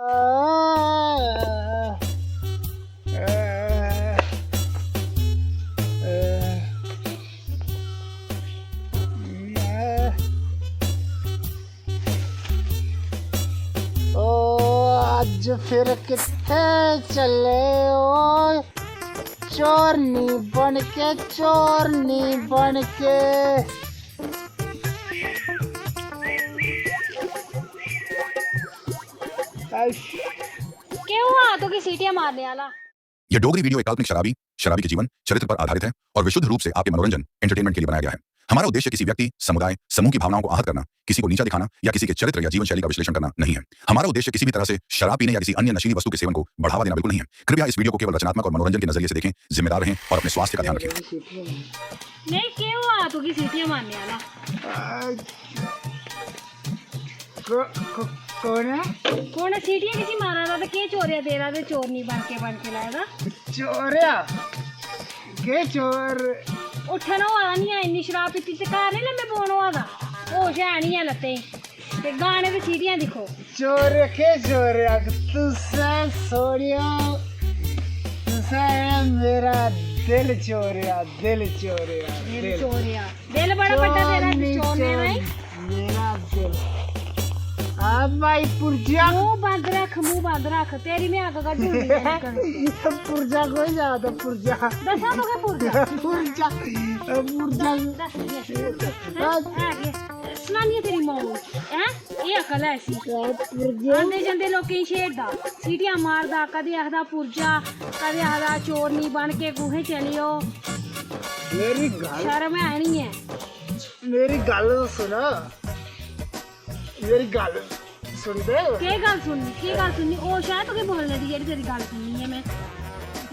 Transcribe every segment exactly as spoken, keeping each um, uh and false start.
ओ, अज्ज फिर कित्थे चले ओ, चोरनी बन के, चोरनी बन के। केह् होआ तुगी सीटियां मारने आह्ला? यह डोगरी वीडियो एक काल्पनिक शराबी, शराबी के जीवन, चरित्र पर आधारित है और विशुद्ध रूप से आपके मनोरंजन, एंटरटेनमेंट के लिए बनाया गया है। हमारा उद्देश्य किसी व्यक्ति, समुदाय, समूह की भावनाओं को आहत करना, किसी को नीचा दिखाना या किसी के चरित्र या जीवन शैली का विश्लेषण करना नहीं है। हमारा उद्देश्य किसी भी तरह से शराब पीने या किसी अन्य नशीली वस्तु के सेवन को बढ़ावा देना बिल्कुल नहीं है। कृपया इस वीडियो को केवल रचनात्मक और मनोरंजन की नजरिए से देखें, जिम्मेदार रहें और अपने स्वास्थ्य का ध्यान रखें। नहीं, केह् होआ तुगी सीटियां मारने आह्ला? को- को- कौन है? कौन ऐ सीटियां किसी मारा दा ते केह् चोरेआ तेरा ते चोरनी बन के बन के लाए दा? चोरेआ? केह् चोर? उट्ठन होआ दा निं ऐ, इन्नी शराब पीती ते घर निं लम्मे पौन होआ दा। होश है निं ऐ लत्तें च। ते गाने ते सीटियां दिक्खो। चोर के चोर, तुसें सोनिया, तुसें मेरा दिल चोरिया, दिल चोरिया, दिल दिल। चोरिया। दिल बड़ा बड्डा तेरा, चोरनी चोरने दा ही। मेरा दिल। आ भाई पुरजा। मूंह बंद रख, मूंह बंद रख, तेरी में अग्ग कड्ढी ओड़नी ऐ। पुरजा कोई जा दा पुरजा। दस्सां तुसें पुरजा। पुरजा, पुरजा। दस्स, दस्स, दस्स। हैं? है केह्? सनानी आं तेरी माऊ, हैं? एह् अकल ऐ इसी। पुरजा। आंदे जंदे लोकें गी छेड़दा, सीटियां मारदा, कदें आखदा पुरजा, कदें आखदा चोरनी बन के कुत्थै चली ओ। मेरी गल्ल, शर्म है निं ऐ। मेरी गल्ल तो सुना। मेरी गल्ल सुनदे ओ? केह् गल्ल सुननी, केह् गल्ल सुननी? होश ऐ तुगी बोलने दी, जेह्ड़ी तेरी गल्ल सुननी ऐ में?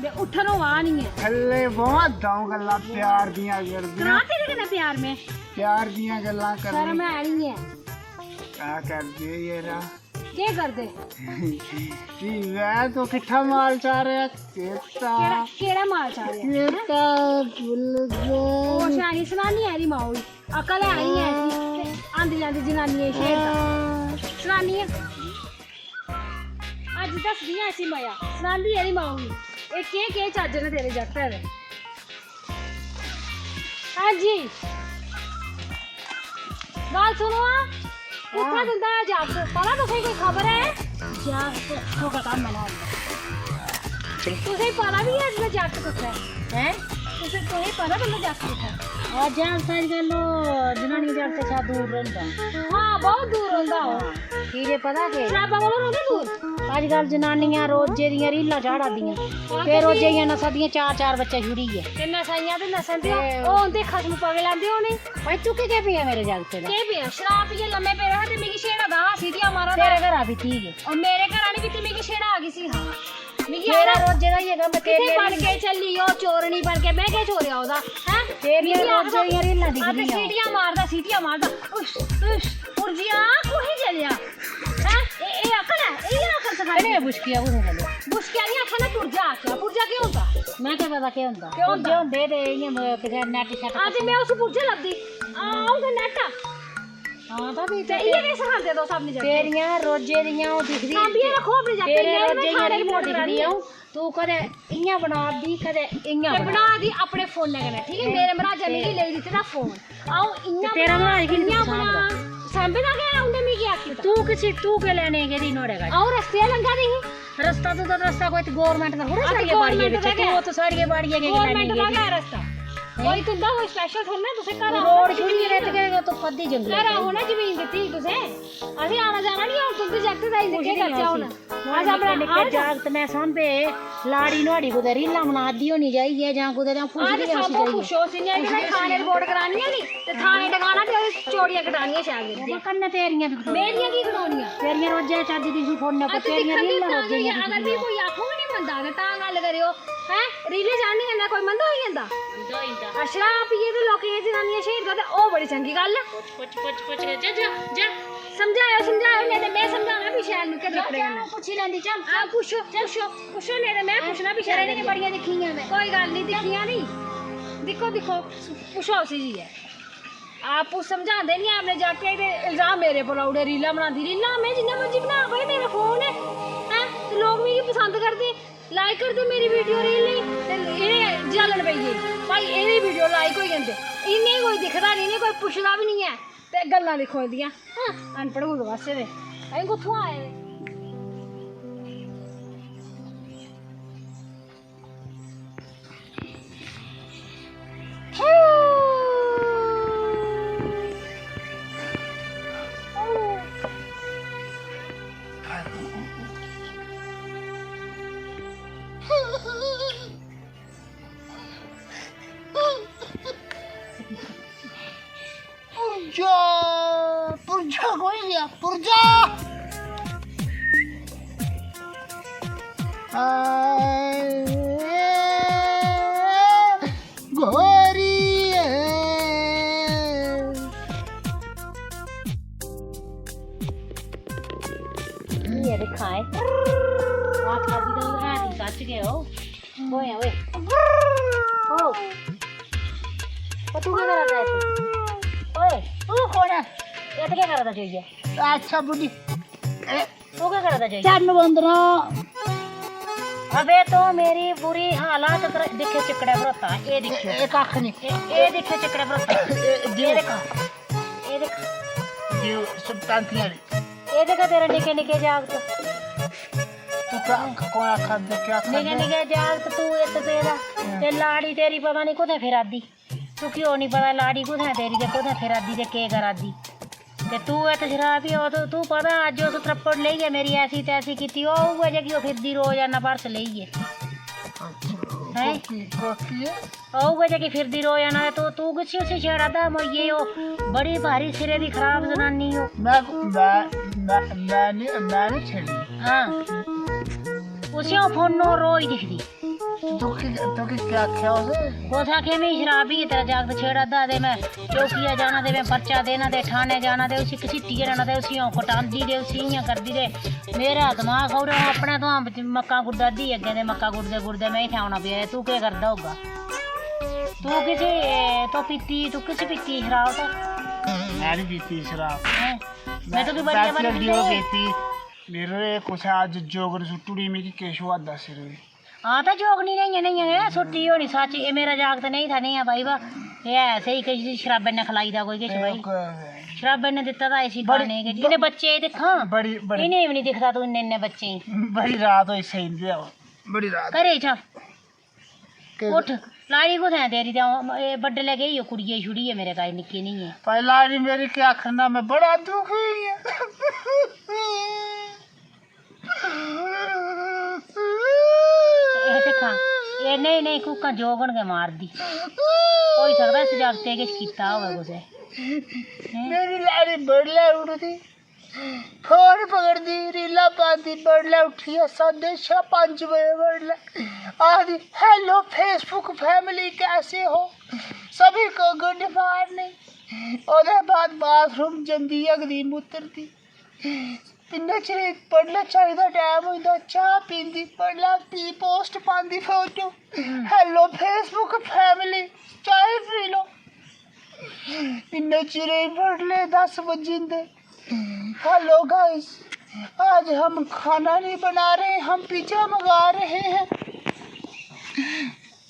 ते उट्ठन होआ निं ऐ। थल्ले बौह्, द'ऊं गल्लां प्यार दियां करदियां। करां तेरे कन्नै प्यार में? प्यार दियां गल्लां शर्म करदियां। है निं ऐ। क्या करदे ओ यरा? केह् करदे? फ्ही मैं तो किट्ठा माल चारेआ, केता। केह्ड़ा, केह्ड़ा माल चारेआ? केता भुल्ल गए। होश ऐ निं, सनानी आं एह्दी माऊ गी। अकल है निं ऐ इसी। ते आंदी जंदी जनानियें गी छेड़दा। सनानी आं। अज्ज दसदी आं इसी मजा। सनांदी एह्दी माऊ गी। एह् केह् केह् चज्ज न तेरे जागतै दे। हां जी। गल्ल सुनो हां। कुत्थै तुं'दा जागत? पता तुसें कोई खबर ऐ? जागत थोह्ड़ा कम्म ऐ ना। तुसें पता बी ऐ तुं'दा जागत कुत्थै? हैं? तुसें, तुसें पता तुं'दा जागत कुत्थै? आ जागत अजकल ओह् जनानी जागत शा दूर रौंह्दा। हां, बहुत दूर रौंह्दा ओह्। की जे पता केह्? शराबा कोला रौंह्दा दूर? अजकल जनानियां रोजे दियां रीलां चाढ़ा दियां। ते रोजे दियां नसा दियां चार चार बच्चे छुड़ियै। ते नसाइयां ते नसन दियां। ते ओह् उं'दे खसम पवे लैंदे होने। भाई, तूं केह् केह् पिया मेरे जागतै दा? केह् पिया? शराब पियै लम्मे पेदा हा ते मिगी छेड़ा दा हा, सीटियां मारा दा। तेरे घरा पीती गै। और मेरे घरा निं पीती, मिगी छेड़ा आ गई सी। हां। मिगी मेरा आखदा, रोजे दा इ'यै कम्म ऐ, "कित्थै तेरे बन के चली ओ, चोरनी बन के?" में केह् चोरेआ ओह्दा? हैं? तेरियां मिगी आखदा, रोजे दियां रीलां हां, ते दिक्खनी आं। सीटियां मारदा, सीटियां मारदा। उश, उश, पुरजिया, कु'त्थै चलेआ? हैं? एह्, एह् अकल ऐ? एह् अकल सखाई? कनेह् बुशकिया कु'त्थै चलेआ? बुशकिया निं आखेआ ना, पुरजा आखेआ। पुरजा केह् होंदा? में केह् पता केह् होंदा? केह् होंदा? पुरजे होंदे ते इ'यां, अ, कुतै नैट शैट हां, ते में उसी पुरजा लभदी। हां, ओह् ते नैट आ। हां, तां फ्ही ते ते इ'यै किश सखांदे तुस अपने जागतें गी? तेरियां रोजे दियां ओह् दिखदी। सांभियै रक्खो अपने जागतें गी, तेरे में रोजे दियां खाने दी रीलां मोटर दिखदी करानी। अ'ऊं। तूं कदें इ'यां बना दी, कदें इ'यां ते बना बना दी अपने फोनै कन्नै, ठीक ऐ? मेरे मराजै मिगी लेई दित्ते दा फोन। अ'ऊं इ'यां ते तेरा बना, मराज की इ'यां पसंद बना। सांभे दा गै उं'दे मिगी आखी दित्ता। तूं किसी, तूं केह् लैने गेदी नुहाड़े कश? अ'ऊं रस्ते गै लंघा दी ही। रस्ता तूं तां रस्ता कोई गौरमैंट दा थोह्ड़ा अस साढ़ियै बाड़ियै गौरमैंट बिच, दा तूं गै। उत्त साढ़ियै बाड़ियै गै गौरमैंट लैने दा गेदी। गै रस्ता। कोई तुं'दा कोई स्पैशल थोह्ड़ा ना, तुसें घर रोड़ छुड़ियै ते इत्त गै तुप्पा दी जंगल। घरा होना जमीन दित्ती ही तुसें। असें आना जाना निं, हून तुं'दे जागत दा इ'यां केह् करचै हून? अस अपना निक्के निक्के जागत ने सांभे, लाड़ी नुहाड़ी कुतै रीलां बना दी होनी जाइयै जां कुतै, जां पुछदी आं उसी जाइयै। पुच्छो उसी, इ'यां इ'यां थाने रपोर्ट करानी ऐ नी, ते थाने टकाना ते ओह्दी चोरियां कटानियां शैल करियै। कन्नै तेरियां बी कटोनियां। मेरियां की कटोनियां? तेरियां रोजै चज्ज दी फोनै पर, तेरियां रीलां रोजै दियां। अगर भी कोई आखो निं मंदा ते तां गल्ल करेओ। हैं? रीले चाढ़ने कन्नै कोई मंदा होई जंदा? मंदा होई जंदा। अच्छा, शराब पियै ते लोकें दियां जनानियां छेड़दा ते ओह् बड़ी चंगी गल्ल ऐ। पुच्छ, पुच्छ, पुच्छ, जा, जा, जा। समझाओ, समझाओ, नेईं ते में समझाना भी शैल निक्के अपने कन्नै। पुच्छी लैंदी, चल, आ, पुच्छो, पुच्छो, पुच्छो, नेईं ते में पुच्छना भी शैल करियै। बड़ियां दिक्खियां में। कोई गल्ल निं, दिक्खियां निं। दिक्खो, दिक्खो, पुच्छो उसी जाइयै। आपूं समझांदे निं अपने जागतें गी ते इल्जाम मेरे पर लाई ओड़े, रीलां बनांदी। रीलां में जिन्ना मर्जी बनां, भाई, मेरा फोन ऐ। पसंद करदे, लाइक करदे मेरी वीडियो रील नेईं, ते इ'नें जलन पेई गेई। भाई, एह्दी वीडियो लाइक होई जंदे, इ'नें कोई दिखदा निं, इ'नें कोई पुछदा बी निं ऐ। ते गल्लां दिक्खो एह्दियां, हां, अनपढ़ कुतै पासै दे, भाई, कुत्थुआं आए दे? पुर्जा, पुर्जा कोई गया, पुर्जा। हाय, गोरी है। ये दिखाए। आप अभी तो है नहीं, सच गए हो। ओए, ओए। ओ। ओ, तू क्या करा था ऐसे? ओए। तू कौन है? ये तो क्या करा था चाहिए? अच्छा, बुढ़ी। ए, तू क्या करा था चाहिए? चन्न बंदना। अबे, तो मेरी बुरी हालत कर, दिखे चिकड़े भरोता, ये दिखे। ए, कख नहीं। ए, ए दिखे चिकड़े भरोता। ए, दियो। ये देखा। ये देखा। दियो, सब तांतियां ने। ये देखा तेरा निके निके जागत। तू क्या, कौन आखा दे, क्या आखा निके दे? निके जागत तू इत्त पेदा। हां। ते लाड़ी तेरी पता नहीं कुत्थै फिरा दी। तुकी ओह् निं पता लाड़ी कुत्थै तेरी ते कुत्थै फिरा दी ते केह् करा दी। ते तू इत्त शराब पियो, तू, तू पता अज्ज उस त्रप्पड़ लेइयै मेरी ऐसी तैसी कीती, ओह् उ'ऐ जेह्की ओह् फिरदी रोज आना पर्स लेइयै। अच्छा, हैं? कोकी, कोकी ऐ? ओह् उ'ऐ जेह्की फिरदी रोज आना, तू, तू किसी उसी छेड़ा दा मोइये, ओह् बड़ी भारी सिरे दी खराब जनानी ओह्। मैं, मैं, मैं, मैं निं, मैं निं छेड़ी। हां। उसी ओह् फोनो रोज दिखदी। तू की, तू की क्या आखेआ उसे? कुस आखेआ में शराब पी तेरा जागत छेड़ा दा ते मैं चौकिया जाना ते मैं पर्चा देना ते ठाणे जाना ते उसी घसीटियै लेना ते उसी अ'ऊं कटांदी ते उसी इ'यां करदी ते मेरा दमाग खौरे, अ'ऊं अपने तो मक्कां गुड्डा दी अग्गें ते मक्कां गुड्डदे गुड्डदे मैं इत्थै औना पेआ। तू केह् करदा होगा? तू किसी, ए, तो पीती, तू किसी पीती शराब तो? मैं नहीं पीती शराब। हैं? मैं तो की बड़ी चाची जबरदस्ती अग्गें ओह् पीती। मेरे कुसै अज्ज जोगन सुट्टुड़ी, मिगी किश होआ दा सिरे। हां, ते जोगनी नेहियां नेहियां गै सुट्टी होनी सच्च। एह् मेरा जागत नेईं था, नेहा भाई, बा एह् है स्हेई किश, शराबै ने खलाई दा कोई किश ते भाई। ओह् क-, शराबै ने दित्ता दा इसी बड़ी खाने गी। ब-, इ'नें बच्चे गी दिक्खां, बड़ी, बड़ी इ'नें बी निं दिखदा तूं इन्ने, इन्ने बच्चें गी। बड़ी रात होई सेई दे आओ, बड़ी रात। घरै च आ। केह् उठ, लाड़ी कुत्थै ऐ तेरी? ते अ'ऊं, एह् बड्डलै गेई ओह् कुड़ियै गी छुड़ियै मेरे कश निक्की नेही ऐ। भाई लाड़ी मेरी केह् आखना, में बड़ा दुखी आं। एह् दिक्खां, एह् नेईं, नेईं, कूकां जोगन गै मारदी। होई सकदा इस जागतै किश कीता होऐ कुसै। हैं? मेरी लाड़ी बडलै उठदी, फोन पकड़दी, रीलां पांदी, बडलै उट्ठियै साढे छे, पंज बजे बडलै आखदी, "Hello Facebook family, कैसे हो? सभी को good morning।" ओह्दे बाद बाथरूम जंदी, हगदी, मुत्तरदी। इन्ने चिरे गी बडलै चाही दा टैम होई जंदा, चाह् पींदी, बडलै पी पोस्ट पांदी फोटो, "Hello Facebook family, चाह् पी लो।" इन्ने चिरे गी बडलै दस बज्जी जंदे। "Hello guys, आज हम खाना नहीं बना रहे, हम पिज्जा मंगा रहे हैं।"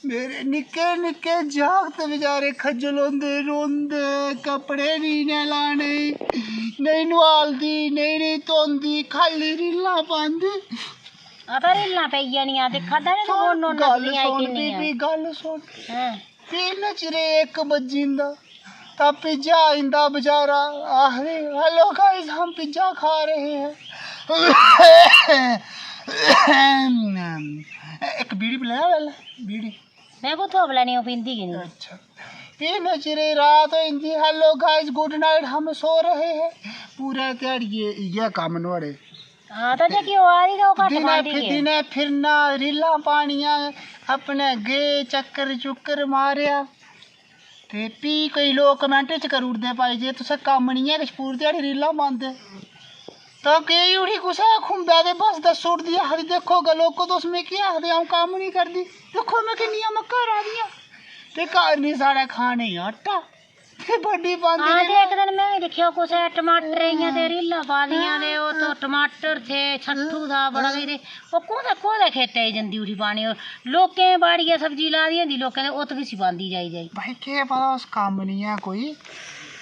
मेरे निक्के निक्के जागत बेचारे खज्जल होंदे, रोंदे, कपड़े नहीं इ'नें लाने, नेईं नुहालदी, नेईं, नेईं धोंदी, खाल्ली रीलां पांदी। आता रीलां पेई जानियां, दिक्खा दा निं तूं फोन नोन गल्ल नसलियां सुन, किन्नियां। बीबी, गल्ल सुन। हैं। फ्ही इन्ने चिरे इक बज्जी जंदा, तां पिज्जा आई जंदा बेचारा, आखदे, "Hello guys, हम पिज्जा खा रहे हैं।" इक बीड़ी पलैं पैह्लें, बीड़ी। में कुत्थुआं पलैनी, ओह् पींदी गै निं। अच्छा। फ्ही इन्ने चिरे रात होई जंदी, "Hello guys, good night, हम सो रहे हैं।" पूरे ध्याड़िये इ'यै कम्म नुहाड़े। हां, ते जेह्की ओह् आ दी, ते ओह् घट्ट दिनै पांदी फ्ही, ऐ। दिनै फिरना, रीलां पानियां, अपने गे चक्कर चुक्कर मारेआ। ते फ्ही केईं लोक comment च करी ओड़दे, "भाई, जे तुसें कम्म निं ऐ किश, पूरी ध्याड़ी रीलां पांदे।" तां गेई उठी कुसै खुंबै ते बस दस्सी ओड़दी, आखदी, "दिक्खो ग-, लोको, तुस मिगी आखदे अ'ऊं कम्म निं करदी, दिक्खो में किन्नियां मक्कां राह्दियां।" ते घर निं साढ़े खाने गी आटा। ते बड्डी पांदी हां, ते इक दिन में बी दिक्खेआ कुसै टमाटरें दियां ते रीलां पा दियां ते ओह् तो टमाटर थे, छट्ठू था, बड़ा किश ते ओह् कोह्दे, कोह्दे खेतै च जंदी उठी पानी? ओह् लोकें बाड़ियै सब्जी लाई दी होंदी लोकें ते उत्त किसी पांदी जाई जाई। भाई, केह् पता, उस कम्म निं ऐ कोई,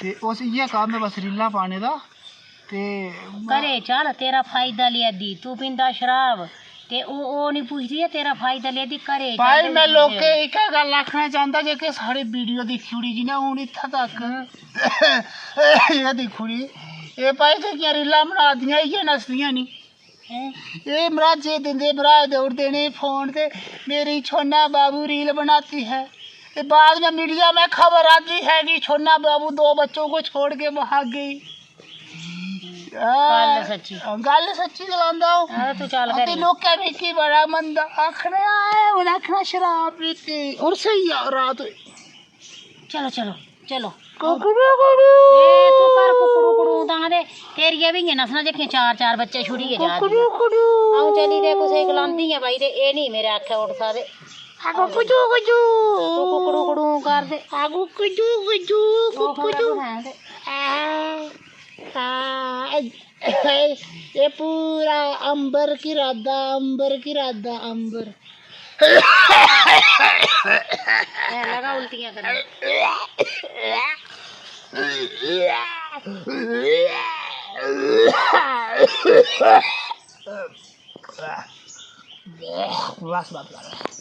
ते उस इ'यै कम्म ऐ बस रीलां पाने दा। ते घरै चल, तेरा फायदा लेआ दी, तू पींदा शराब, ते ओह्, ओह् निं पुछदी ऐ तेरा फायदा लेआ दी, घरै चल भाई, ते में पुछदी लोकें ऐ। इक्कै गल्ल आखना चांह्दा, जेह्के साढ़े वीडियो दिक्खी ओड़ी जि'नें हून इत्थै तक, एह् दिक्खी ओड़ी, एह् भाई जेह्कियां रीलां बना दियां, इ'यै नसदियां निं। हैं? एह् मराजै दिंदे, मराज देई ओड़दे इ'नें फोन ते मेरी छोना बाबू रील बनाती है। ते बाद में मीडिया में खबर आती है कि छोना बाबू दो बच्चों को छोड़ के वहाँ गई। गल्ल सच्ची। गल्ल सच्ची गलांदा ओह्। हां, तू चल ते घरै। लोकें मिकी बड़ा मंदा आखने आए, हून आखना शराब पीती। हून स्हेई आ रात होई। चलो, चलो, चलो। कुकड़ू कुड़ू। ए, तू कर कुकड़ू कुड़ू तां ते तेरिया बी इ'यां नसना जेह्कियां चार, चार बच्चे छुड़ियै जा दी। कुकड़ू कुड़ू। अ'ऊं चली ते कुसै गी गलांदी ऐ भाई ते एह् निं मेरे आखै उठदा ते आगो कुजू कुजू। तू कुकड़ू कुड़ू कर दे। आगो कुजू कुजू, ओह् कुकड़ू। कुत्थै ऐ ते? आ, आ, एह् पूरा अंबर घिरा दा, अंबर घिरा दा, अंबर। ए, लगा उल्टियां करने। बस, बस, बस।